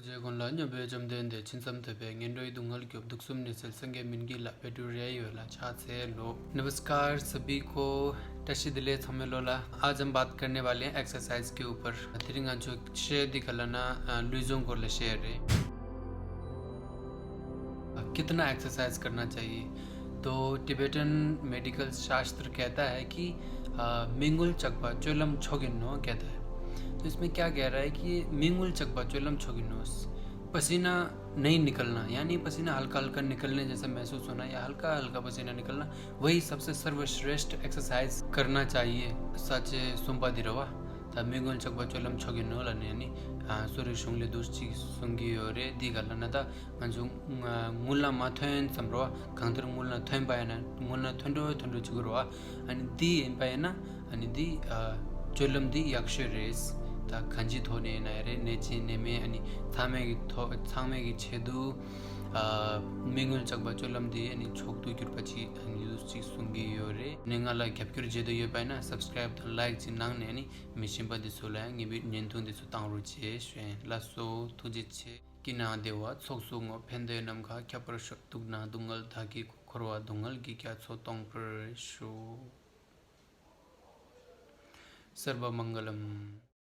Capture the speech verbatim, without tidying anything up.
རྗེ་ཀུན་ལ་སྙོམས་པའི་བཅོམ་ལྡན་འདས། ཕྱིན་མཚམས་ཐོབ་པའི་ངན་འགྲོའི་སྡུག་བསྔལ་སྐྱོབ། དུག་གསུམ་ནད་སེལ་སངས་རྒྱས་མིན་གྱི་ལྷ། བཻ་ཌཱུརྱ་ཡི་འོད་ལ་ཕྱག་འཚལ་ལོ། नमस्कार सभी को। བཀྲ་ཤིས་བདེ་ལེགས་ཚང་མའི་ལོ་ལ། आज हम बात करने वाले हैं एक्सरसाइज के ऊपर। དེ་རིང་ང་ཚོ་བཤད་འདི་ག་ལ་ན་ལུས་སྦྱོང་སྐོར་ལ་བཤད་རེད། कितना एक्सरसाइज करना चाहिए? तो टिबेटन मेडिकल शास्त्र कहता है कि, अ, མི་མངོན་ལྕགས་པ་སྤྱོད་ལམ་མཆོག་ཡིན་ནོ་कहता है। तो इसमें क्या कह रहा है कि མི་མངོན་ལྕགས་པ་སྤྱོད་ལམ་མཆོག་ཡིན་ནོ། पसीना नहीं निकलना, यानी पसीना हल्का हल्का निकलने जैसा महसूस होना या हल्का हल्का पसीना निकलना, वही सबसे सर्वश्रेष्ठ एक्सरसाइज करना चाहिए। ས་བཅད་གསུམ་པ་འདི་རེད་བ། ད་མི་མངོན་ལྕགས་པ་སྤྱོད་ལམ་མཆོག་ཡིན་ནོ་ལབ་ནས་ནི། ཨ། གསོ་རིག་གཞུང་ལས་འདུག་ཅིག་གསུང་གི་ཡོད་རེད། འདི་ག་ལབ་ན་ད་ང་ཚོ་ང་རྔུལ་ལ་མ་ཐོན་ཙམ་རེད་བ། གང་ལྟར་རྔུལ་ལ་ཐོན་པ་ཡིན་ན་རྔུལ་ལ་ཐོན་འགྲོ་ཐོན་འགྲོ་བྱེད་དགོས་རེད་བ། ཨ་ནི་འདི་ཡིན་པ་ཡིན་ན། ཨ་ནི་འདི། ཨ། སྤྱོད་ལམ་འདི་ཡག་ཤོས་རེད། ད་གང་ཅིའི་ཐོག་ནས་ཡིན་ན་ཡང་རེད། ནད་ཅན་ནད་མེད། ཨ་ནི་ཚང་མས་ཀྱི་ཐོག་ཚང་མས་ཀྱི་ཆེད་དུ། ཨ། མི་མངོན་ལྕགས་པ་སྤྱོད་ལམ་འདི་ཨ་ནི་མཆོག་ཏུ་གྱུར་པ་ཅིག་ཨ་ནི་འདུག་ཅིག་གསུང་གི་ཡོད་རེད། ནས་ང་ལ་རྒྱབ་སྐྱོར་བྱེད་འདོད་ཡོད་པ་ཡིན་ན་སབ་སི་ཀ་རའིབ་དང་ལའིག་ཅིག་གནང་ནས་ཨ་ནི། མི་གཞན་པ་འདི་ཚོ་ལ་ཡང་ངེས་པའི་བརྙན་ཐུང་འདི་ཚོ་བཏང་རོགས་བྱེད་ཞུ་ཡིན། ལགས་སོ། ཐུགས་རྗེ་ཆེ། སྐྱིད་ན་བདེ་བ་ཚོགས་སུ་བསྔོ། ཕན་བདེ་ནམ་མཁའ་ཁྱབ་པར་ཤོག། སྡུག་ན་སྡུག་བསྔལ་བདག་གིས་བསྐོར་བ། སྡུག་བསྔལ་གྱི་རྒྱ་མཚོ་སྟོངས་པར་ཤོག། सर्वमंगलम।